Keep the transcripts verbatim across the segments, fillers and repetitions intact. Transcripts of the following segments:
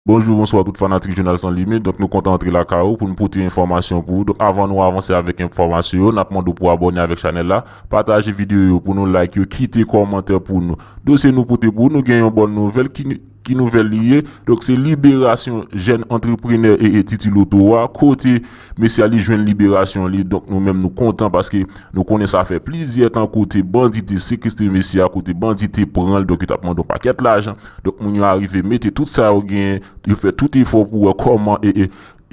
Bonjou, bonswa tout fanatik Jounal San Limit. Donk nou kontan antre lakay ou pou n pote enfòmasyon pou ou. Donk avan nou avanse avèk enfòmasyon yo, n ap mande w pou abòne avèk chanèl la, pataje videyo yo pou nou, like yo, kite kòmantè pou nou. Dosye nou pote pou ou, nou gen yon bòn nouvèl. Ki, ki nouvèl li ye? Donk se liberasyon jèn antreprenè e, e Titi Loto a, kote mesye a li jwenn liberasyon li. Donk nou menm nou kontan paske nou konnen sa fè plizyè tan kote bandi te sekestre mesye a, kote bandi te pran l, donk yo t ap mande yon pakèt lajan. Donk moun yo arive mete tout sa yo genyen, yo fè tout efò pou wè kòman e, e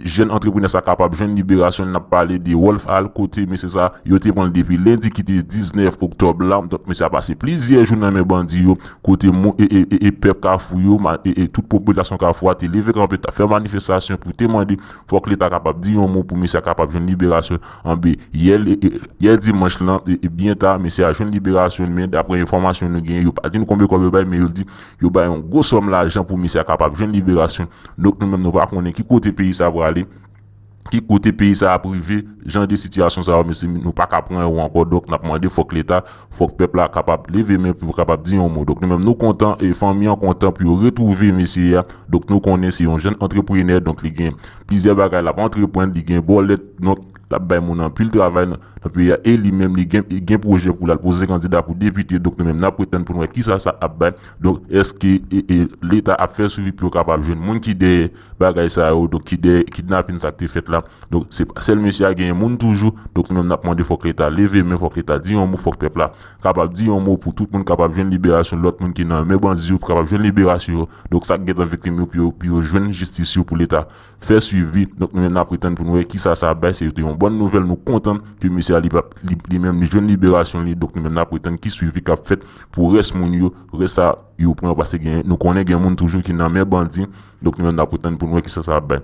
jèn antreprenè sa kapab jwenn liberasyon. N ap pale de Wolf Al, kote mesye sa yo te pran l depi lendi ki te diznèf oktòb la. Donk mesye a pase plizyè jou nan men bandi yo, kote moun e, e, e, e pèp Kafou yo, ma- e, e tout popilasyon Kafou a te leve kanpe, t ap fè manifestasyon pou te mande fòk Leta kapab di yon mo pou mesye a kapab jwenn liberasyon. Anben yè, e, e, yè dimanch lan, e, e byen ta, mesye a jwenn liberasyon, men daprè enfòmasyon nou genyen, yo pa di nou konbyen kòb yo bay, men yo di yo bay yon gwo sòm lajan pou mesye a kapab jwenn liberasyon. Donk nou menm nou pa konnen ki kote peyi sa prale, ki kote peyi sa ap rive, jan de sitiyasyon sa yo, mesye, nou pa ka pran yo ankò. Donk n ap mande fòk Leta, fòk pèp la kapab leve men pou yo kapab di yon mo. Donk nou menm nou kontan e fanmi an kontan pou yo retwouve mesye a. Donk nou konnen se yon jèn antreprenè, donk li gen plizyè bagay l ap antreprann, li gen bòlèt, donk l ap bay moun anpil travay nan, nan peyi a, e li menm li gen, li gen pwojè pou l al poze kandida pou depite. Donk nou menm n ap ret tann pou n wè kisa sa ap bay. Donk èske e, e, Leta ap fè swivi pou yo kapab jwenn moun ki dèyè bagay sa yo, donk ki dèyè kidnapin sa k te fèt la? Donk se pa sèl mesye a, genyen moun toujou. Donk nou menm n ap mande fòk Leta leve men, fòk Leta di yon mo, fòk pèp la kapab di yon mo pou tout moun kapab jwenn liberasyon, lòt moun ki nan men bandi yo kapab jwenn liberasyon yo. Donk sa k gentan viktim yo, pou yo, pou yo jwenn jistis yo, pou Leta fè swivi. Donk nou menm n ap ret tann pou n wè kisa sa ap bay. Se te yon bòn nouvèl, nou kontan ke mesye a li, pa- li, li menm li jwenn liberasyon li. Donk nou menm n ap ret tann ki swivi k ap fèt pou rès moun yo, rès sa yo pran, paske gen, nou konnen gen moun toujou ki nan men bandi. Donk nou menm n ap ret tann pou n wè kisa sa ap bay.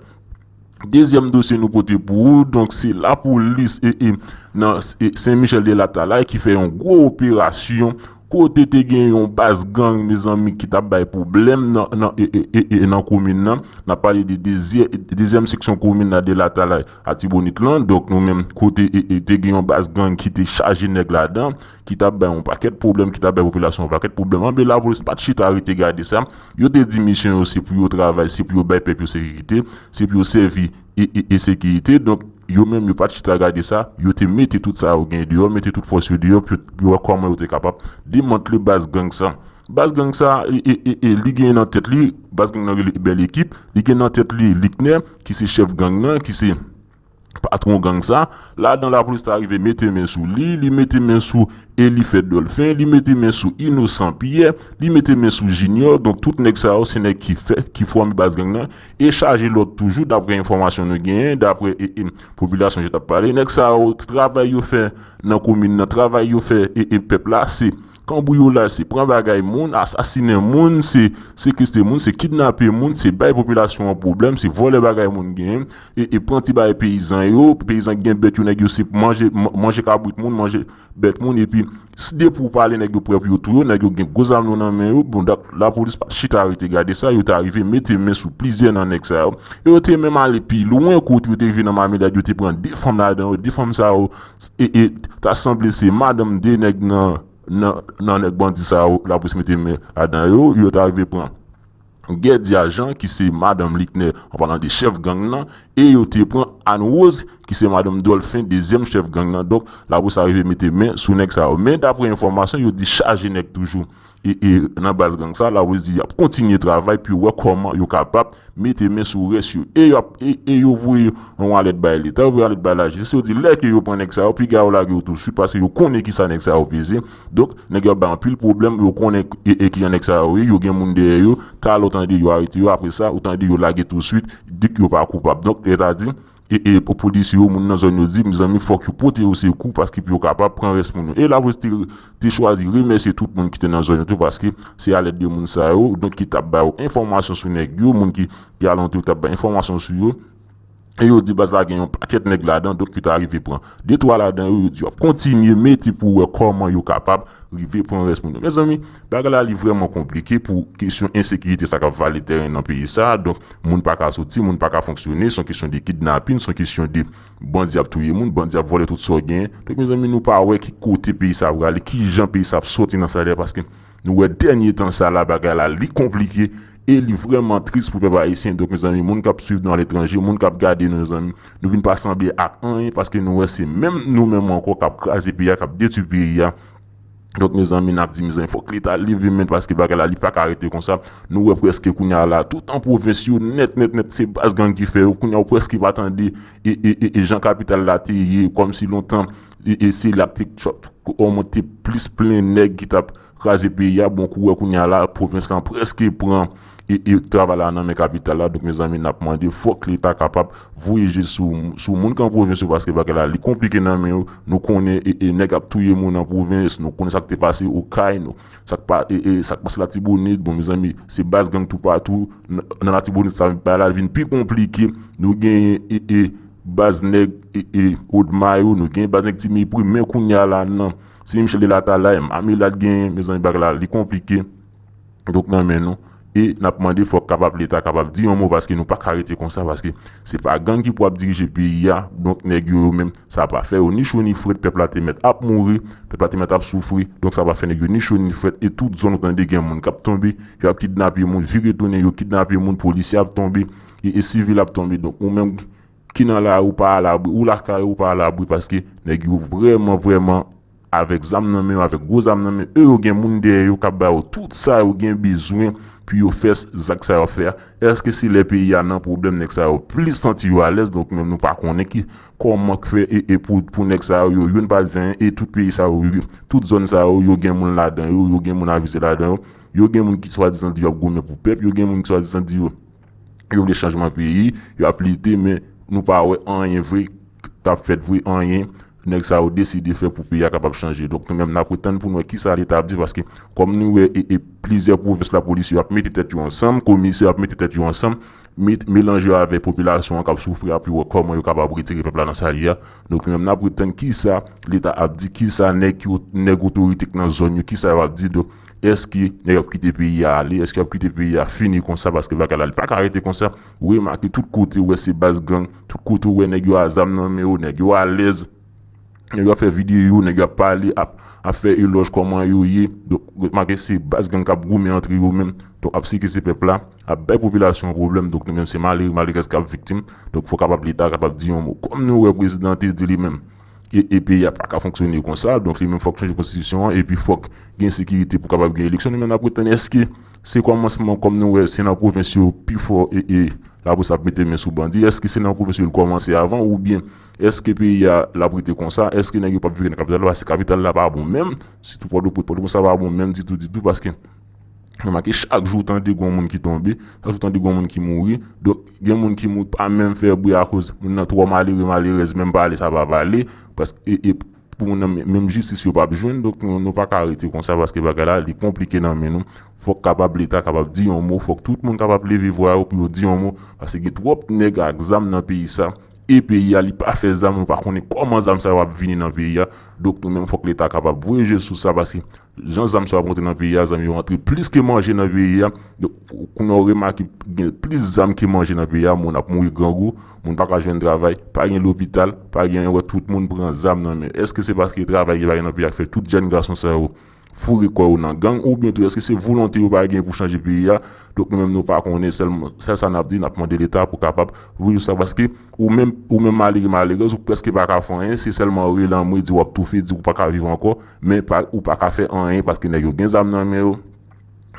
Dezyèm dosye nou pote pou ou, donk se lapolis e, e, nan e, Sen Michèl de Latalay ki fè yon gwo operasyon kote te gen yon baz gang, mezanmi, ki t ap bay pwoblèm nan, nan, e, e, e, e, nan komin nan. N ap pale de dezyè- dezyèm seksyon komin nan, de Latalay, Atibonit lan. Donk nou menm kote e, e, te gen yon baz gang ki te chaje nèg ladan, ki t ap bay yon pakèt pwoblèm, ki t ap bay popilasyon yon pakèt pwoblèm. Anben lapolis pa t chita rete gade sa. Yo te di misyon yo se pou yo travay, se pou yo bay pèp yo sekirite, se pou yo sèvi e, e, e sekirite. Donk yo menm yo pa t chita gade sa, yo te mete tout sa yo gen deyò, mete tout fòs yo deyò pou yo, pou yo wè kòman yo te kapab demantle baz gang sa. Baz gang sa, e, e, e, e, li gen nan tèt li, baz gang nan rele Bèl Ekip, li gen nan tèt li Liknè, ki se chèf gang nan, ki se patwon gang sa. Ladan lapolis ta rive mete men sou li, li mete men sou Elifè Dòlfen, li mete men sou Inosan Pyè, li mete men sou Jinyò. Donk tout nèg sa yo se nèg ki fè, ki fòme baz gang nan e chaje lòt toujou, daprè enfòmasyon nou genyen, daprè e, e, popilasyon je t ap pale. Nèg sa yo, travay yo fè nan komin nan, travay yo fè e, e pèp la, se kanbriyolaj, se pran bagay moun, asasinen moun, se sekestre moun, se kidnape moun, se bay popilasyon an pwoblèm, se vòlè bagay moun genyen, e, e pran ti bagay peyizan yo, peyizan ki gen bèt yo, nèg yo se manje, man- manje kabrit moun, manje bèt moun, epi s- depi w pale nèg yo prè pou yo touye w, nèg yo gen gwo zam yo nan men yo. Bon, dak- lapolis pa t chita rete gade sa, yo ta rive mete men sou plizyè nan nèg sa yo. E yo te menm ale pi lwen, kote yo te rive nan Mamedad, yo te pran de fanm ladan yo, de fanm sa yo, e, e ta sanble se madanm de nèg nan, nan, nan nèg bandi sa yo, lapolis mete men ladan yo, yo ta rive pran Gèdya Jan, ki se madanm Liknè, an palan de chèf gang nan, e yo te pran Ann Woz, ki se madanm Dòlfen, dezyèm chèf gang nan. Donk, lapolis arive mete men sou nèg sa yo. Men, daprè enfòmasyon, yo di chaje nèg toujou. E, e nan baz gang sa, lapolis di y ap kontinye travay pou yo wè kòman yo kapab mete men sou rès yo. E yo ap, e, e yo voye yon alèt bay Leta, yo voye alèt bay lajistis, yo di lè ke yo pran nèg sa yo, piga yo lage yo tousuit, paske yo konnen kisa nèg sa yo peze. Donk, nèg yo ap bay anpil pwoblèm, yo konnen e, e kijan nèg sa yo ye, yo gen moun dèyè yo, talè w tande yo arete yo, apre sa, ou tande yo lage tousuit, di ke yo pa koupab. Donk, Leta di, e, e polis yo, moun nan zòn yo di, mezanmi, fòk yo pote yo sekou, paske pou yo kapab pran rès moun yo. E lapolis te, te chwazi remèsye tout moun ki te nan zòn yo tou, paske se alèt de moun sa yo, donk ki t ap ba yo enfòmasyon sou nèg yo, moun ki, ki alantou yo t ap bay enfòmasyon sou yo. E yo di baz la gen yon pakèt nèg ladan, donk yo ta rive pran de twa ladan yo, yo di y ap kontinye mete pou wè kòman yo kapab rive pran rès moun yo. Mezanmi, bagay la li vrèman konplike pou kesyon ensekirite sa k ap vale tèren nan peyi sa. Donk, moun pa ka soti, moun pa ka fonksyone, se yon kesyon de kidnapin, se yon kesyon de bandi ap touye moun, bandi ap vòlè tout sa w genyen. Donk, mezanmi, nou pa wè ki kote peyi sa ap prale, ki jan peyi sa ap soti nan sa la, paske nou wè dènye tan sa la, bagay la li konplike, E li vrèman tris pou pèp ayisyen. Donk, mezanmi, moun k ap swiv nou aletranje, moun k ap gade nou, mezanmi, nou vin pa sanble ak anyen, paske nou wè se menm nou menm ankò k ap kraze peyi a, k ap detwi peyi a. Donk, mezanmi, n ap di, mezanmi, fòk Leta leve men, paske bagay la, li pa ka rete konsa. Nou wè prèske kounye a la, tout an pwovens yo, nèt, nèt, nèt, se baz gang ki fè yo. Kounye a, ou prèske pa tande e, e, e, e jan kapital la te ye, kòmsi lontan, e, e se l ap te, te plis plen nèg ki t ap kraze peyi a. Bon, kou wè kounye a la, pwovens lan prèske pran e, e travay la nan men kapital la. Donk, mezanmi, n ap mande, fòk Leta kapab voye je sou, sou moun k an pwovens yo, paske bagay la, li konplike nan men yo. Nou konnen, e, e nèg ap touye moun an pwovens, nou konnen sa k te pase Okay, nou, sa k pa, e, e, sa k pase Latibonit. Bon, mezanmi, se baz gang toupatou. Nan, nan Latibonit, sa, bagay la vin pi konplike. Nou genyen, e, e, baz nèg, e, e, Odma yo, nou genyen baz nèg Ti Mepri, men kounye a la, nan Sen Michel de Latalay, Mamelad genyen, mezanmi, bagay la, li konplike. Donk, nan men nou. E n ap mande fòk kapab Leta kapab di yon mo, paske nou pa ka rete konsa, paske se pa gang ki pou ap dirije peyi a. Donk, nèg yo, yo menm, sa pa fè yo ni cho ni frèt, pèp la te mèt ap mouri, pèp la te mèt ap soufri. Donk, sa pa fè nèg yo ni cho ni frèt. E tout zòn ou tande gen moun k ap tonbe, yo ap kidnape moun, vire tounen, yo kidnape moun, polisye ap tonbe, e, e sivil ap tonbe. Donk, ou menm ki nan lari, ou pa alabri, ou lakay ou, ou pa alabri, paske nèg yo vrèman, vrèman avèk zam nan men yo, avèk gwo zam nan men yo, yo gen moun dèyè yo k ap ba yo tout sa yo gen bezwen pou yo fè s-, zak sa yo ap fè a. Èske se lè peyi a nan pwoblèm nèg sa yo plis santi yo alèz? Donk, menm nou pa konnen ki, kòman k fè e, e pou, pou nèg sa yo, yo youn pa di anyen, e tout peyi sa yo, yo, tout zòn sa yo, yo gen moun ladan yo, yo gen moun avize ladan yo, yo gen moun ki swadizan di yo ap goumen pou pèp, yo gen moun ki swadizan di yo, yo vle chanjman peyi, yo ap lite, men nou pa wè anyen vre k ap fèt vre, anyen nèg sa yo deside fè pou peyi a kapab chanje. Donk, nou menm, n ap ret tann pou n wè kisa Leta ap di, paske kòm nou wè, e, e plizyè pwovens lapolis yo ap mete tèt yo ansanm, komisè ap mete tèt yo ansanm, met-, melanje yo avèk popilasyon an k ap soufri a, pou yo wè kòman yo kapab retire pèp la nan sa l ye a. Donk, nou menm, n ap ret tann kisa Leta ap di, kisa nèg ki o-, nèg otorite k nan zòn yo, kisa yo ap di. Donk, èske nèg yo ap kite peyi a ale? Èske yo ap kite peyi a fini konsa? Paske bagay la, li pa ka rete konsa. Ou remake tout kote ou wè se baz gang, tout kote ou wè nèg yo a zam nan men yo, nèg yo alèz, nèg yo ap fè videyo, nèg yo ap pale, ap, ap fè elòj kòman yo ye. Donk, remake se baz gang k ap goumen antre yo menm. Donk, ap sekese pèp la, ap bay popilasyon an pwoblèm. Donk, nou menm, se malere, malerèz k ap viktim. Donk, fò kapab Leta kapab di yon mo. Kòm nou wè prezidan te di li menm, e, e peyi a pa ka fonksyone konsa, donk li menm fòk chanje konstitisyon an, epi fòk gen sekirite pou kapab gen eleksyon. Nou menm n ap ret tann, èske se kòmansman, kòm nou wè, se nan pwovens yo pi fò e, e lapolis ap mete men sou bandi, èske se nan pwovens yo l kòmanse avan, oubyen èske peyi a l ap rete konsa, èske nèg yo p ap vire nan kapital la, paske kapital la pa bon menm, sitou Pòtoprens, Pòtoprens la pa bon menm ditou, ditou, paske remake chak jou w tande gon moun ki tonbe, chak jou w tande gon moun ki mouri. Donk, gen moun ki mouri pa menm fè bri akoz moun nan twò malere, malerèz, menm pale sa pa pale. Paske, e, e, pou moun nan, menm jistis yo p ap jwenn. Donk, nou, nou pa ka rete konsa paske bagay la, li konplike nan men nou. Fòk kapab Leta kapab di yon mo, fòk tout moun kapab leve vwa yo pou yo di yon mo. Paske gen twòp nèg ak zam nan peyi sa. E peyi a, li pa fè zam, nou pa konnen kòman zam sa yo ap vini nan peyi a. Donk, nou menm, fòk Leta kapab voye je sou sa, paske jan zam sa yo ap rantre nan peyi a, zam yo rantre plis ke manje nan peyi a. Donk, kounye a w remake gen plis zam ke manje nan peyi a, moun ap mouri grangou, moun pa ka jwenn travay, pa gen lopital, pa gen anyen, wè tout moun pran zam nan men. Èske se paske travay ki pa gen nan peyi a k fè tout jèn gason sa yo foure kò yo nan gang, oubyen tou èske se volonte yo pa gen pou chanje peyi a? Donk nou menm nou pa konnen, sèlman sèl sa n ap di, n ap mande Leta pou kapab voye sa, paske ou menm, ou menm malere, malerèz, ou prèske pa ka fè anyen, se sèlman rele anmwe, di w ap toufe, di w pa ka viv ankò, men pa, ou pa ka fè anyen paske nèg yo gen zam nan men yo,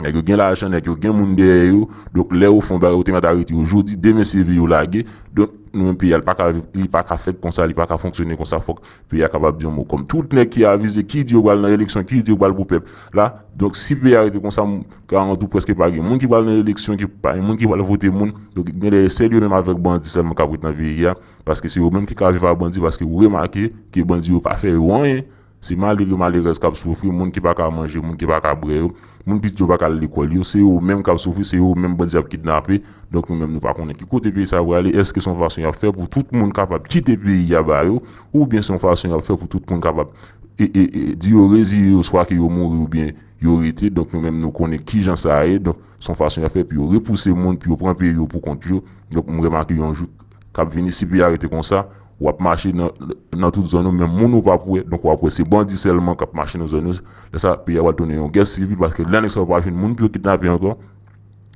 nèg yo gen lajan, nèg yo gen moun dèyè yo. Donk lè yo fè yon bagay, ou te mèt arete yo jodi, demen se vi yo lage. Donk nou menm peyi a, li pa ka, li pa ka fèt konsa, li pa ka fonksyone konsa, fòk peyi a kapab di yon mo. Kòm tout nèg ki avize, ki di yo pral nan eleksyon, ki di yo pral pou pèp la. Donk si peyi a rete konsa, m garanti w prèske pa gen moun ki pral nan eleksyon, ki pa gen moun ki pral vote moun. Donk genlè sèl yo menm avèk bandi sèlman k ap ret nan peyi a, paske se yo menm ki ka viv ak bandi, paske ou remake ke bandi yo pa fè yo anyen. Se malere, malerèz k ap soufri, moun ki pa ka manje, moun ki pa ka bwè yo, moun pitit yo pa ka al lekòl yo, se yo menm k ap soufri, se yo menm bandi ap kidnape. Donk nou menm nou pa konnen ki kote peyi sa prale, èske se yon fason y ap fè pou tout moun kapab kite peyi a ba yo, oubyen se yon fason y ap fè pou tout moun kapab, e, e, e, di yo reziye yo, swa ke yo mouri oubyen yo rete. Donk nou menm nou konnen kijan sa ye. Donk se yon fason y ap fè pou yo repouse moun, pou yo pran peyi yo pou kont yo. Donk m remake yon jou k ap vini, si peyi a rete konsa, w ap mache nan, nan tout zòn ou, men moun ou p ap wè. Donk w ap wè se bandi sèlman k ap mache nan zòn ou. Lè sa peyi a pral tounen yon gè sivil, paske lè nèg sa yo pa jwenn moun pou yo kidnape ankò,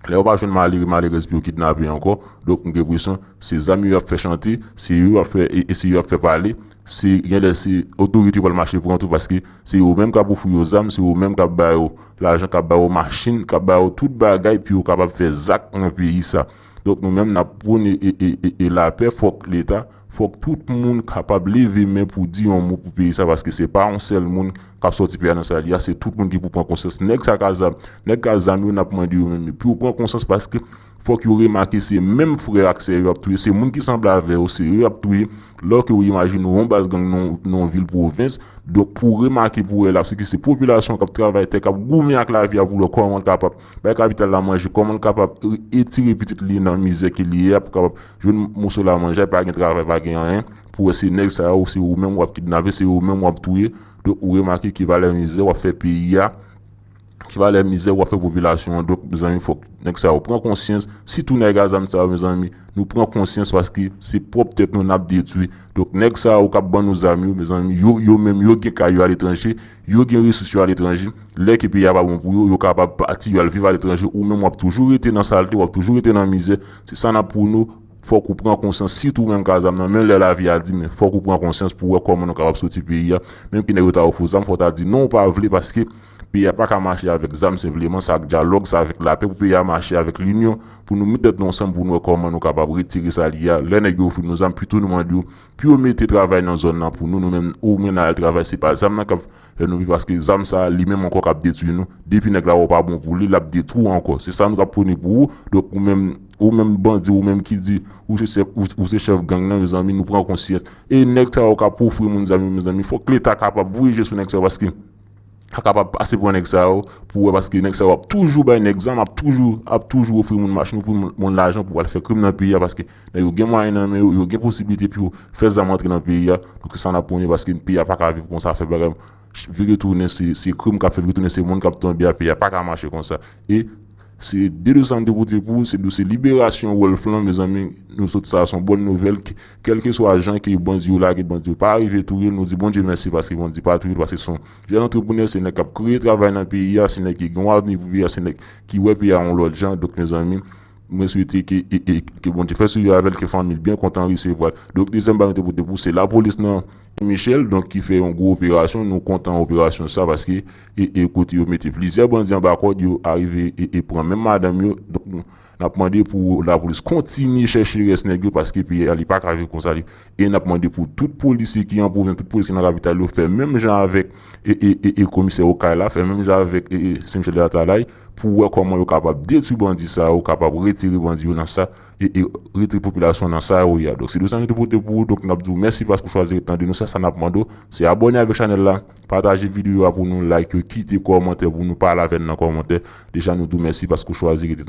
Lè yo pa jwenn malere, malerèz pou yo kidnape ankò. Donk, m gen enpresyon, se zam yo y ap fè chante, se yo y ap fè, e, e se yo y ap fè pale. Se, genlè se otorite yo pral mache pran tou, paske se yo menm k ap ofri yo zam, se yo menm k ap ba yo lajan, k ap ba yo machin, k ap ba yo tout bagay pou yo kapab fè zak nan peyi sa. Donk, nou menm, n ap pwone e, e, e, e lapè, fòk Leta, fòk tout moun kapab leve men pou di yon mo pou peyi sa, paske se pa yon sèl moun k ap sòti peyi a nan sa li a, se tout moun ki pou pran konsyans. Nèg sa k a zam, nèg k a zam yo, n ap mande yo menm, pou yo pran konsyans, paske fòk yo remake se menm frè ak sè yo ap touye, se moun ki sanble avè yo, se yo y ap touye. Lè ke w imajine yon baz gang nan, nan yon vil pwovens, donk pou w remake pou w wè l ap sekirite, se popilasyon k ap travay tè, k ap goumen ak lavi a pou l wè kòman l kapab bay kapital la manje, kòman l kapab e, etire pitit li nan mizè ke li ye a, pou kapab jwenn moso la manje, pa gen travay, pa gen anyen, pou wè se nèg sa yo, se ou menm w ap kidnape, se ou menm w ap touye. Donk ou remake ki valè mizè w ap fè peyi a, ki valè mizè w ap fè popilasyon an. Donk, mezanmi, fòk nèg sa yo pran konsyans. Sitou nèg a zam sa yo, mezanmi, nou pran konsyans paske se pwòp tèt nou n ap detwi. Donk, nèg sa yo k ap ban nou zam yo, mezanmi, yo, yo menm, yo gen kay yo aletranje, yo gen resous yo aletranje. Lè ke peyi a pa bon pou yo, yo kapab pati, yo al viv aletranje. Ou menm, w ap toujou rete nan salte, w ap toujou rete nan mizè. Se sa n ap pwone w. Fòk ou pran konsyans, sitou ou menm k a zam nan, menm lè lavi a di, men fòk ou pran konsyans pou w wè kòman nou kapab soti peyi a. Menm ke nèg yo ta ofri w zam, fò w ta di non, ou pa vle, paske peyi a pa ka mache avèk zam senpleman, se ak dyalòg, se avèk lapè pou peyi a mache, avèk linyon, pou nou met tèt nou ansanm, pou nou wè kòman nou kapab retire sa li a. Lè nèg yo ofri nou zam, pito nou mande yo pou yo mete travay nan zòn nan pou nou, nou menm, ou menm n al travay, se pa zam nan k ap fè nou viv, paske zam sa a, li menm ankò k ap detwi nou. Depi nèg la wè w pa bon pou li, l ap detwi w ankò. Se sa nou t ap pwone pou ou. Donk, ou menm, ou menm bandi, ou menm ki di ou se chèf, ou, ou se chèf gang nan, mezanmi, nou pran konsyans. E nèg sa yo k ap ofri moun zam yo, mezanmi, fòk Leta kapab voye je sou nèg sa yo, paske pa kapab pase pran nèg sa yo, pou wè, paske nèg sa yo ap toujou bay nèg zam, ap toujou, ap toujou ofri moun machin, ofri moun, moun lajan pou al fè krim nan peyi a, paske nèg yo gen mwayen nan men yo, yo gen posiblite pou yo fè zam antre nan peyi a. Donk, se sa n ap pwone, paske peyi a pa ka viv konsa, fè bagay vire tounen, se, se krim k ap fèt vire tounen, se moun k ap tonbe a, peyi a pa ka mache konsa. E se de dosye nou te pote pou ou, se dosye liberasyon Wolf lan, mezanmi, nou sot sa, se yon bòn nouvèl, ke-, kèlkeswa jan ke bandi yo lage, bandi yo pa rive touye l, nou di Bondye mèsi paske bandi pa touye l, paske se yon jèn antreprenè, se nèg k ap kreye travay nan peyi a, se nèg ki gen yon avni pou peyi a, se nèg ki wè peyi a yon lòt jan. Donk, mezanmi, mwen swete ke, e, e, ke Bondye fè souri avè l, ke fanmi l byen kontan resevwa l. Donk, dezyèm bagay nou te pote pou, se lapolis nan Sen Michèl, donk, ki fè yon gwo operasyon. Nou kontan operasyon sa, paske, e, e, kote yo mete plizyè bandi anba kòd, yo arive, e, e, pran menm madanm yo. Donk, nou, n ap mande pou lapolis kontinye chèche rès nèg yo, paske peyi a, li pa ka viv konsa li. E n ap mande pou tout polisye ki an pwovens, tout polisye ki nan kapital yo, fè menm jan avèk, e, e, e, e, komisè Okay la, fè menm jan avèk, e, e, Sen Michèl de Latalay, pou wè kòman yo kapab detwi bandi sa yo, kapab retire bandi yo nan sa, e, e retire popilasyon nan sa yo ye a. Donk, se dosye sa nou te pote pou ou. Donk, n ap di w mèsi paske w chwazi ret tande nou. Sèl sa n ap mande w, se abòne avèk chanèl la, pataje videyo a pou nou, like yo, kite kòmantè pou nou, pale avè n nan kòmantè. Deja, nou di w mèsi paske w chwazi ret tande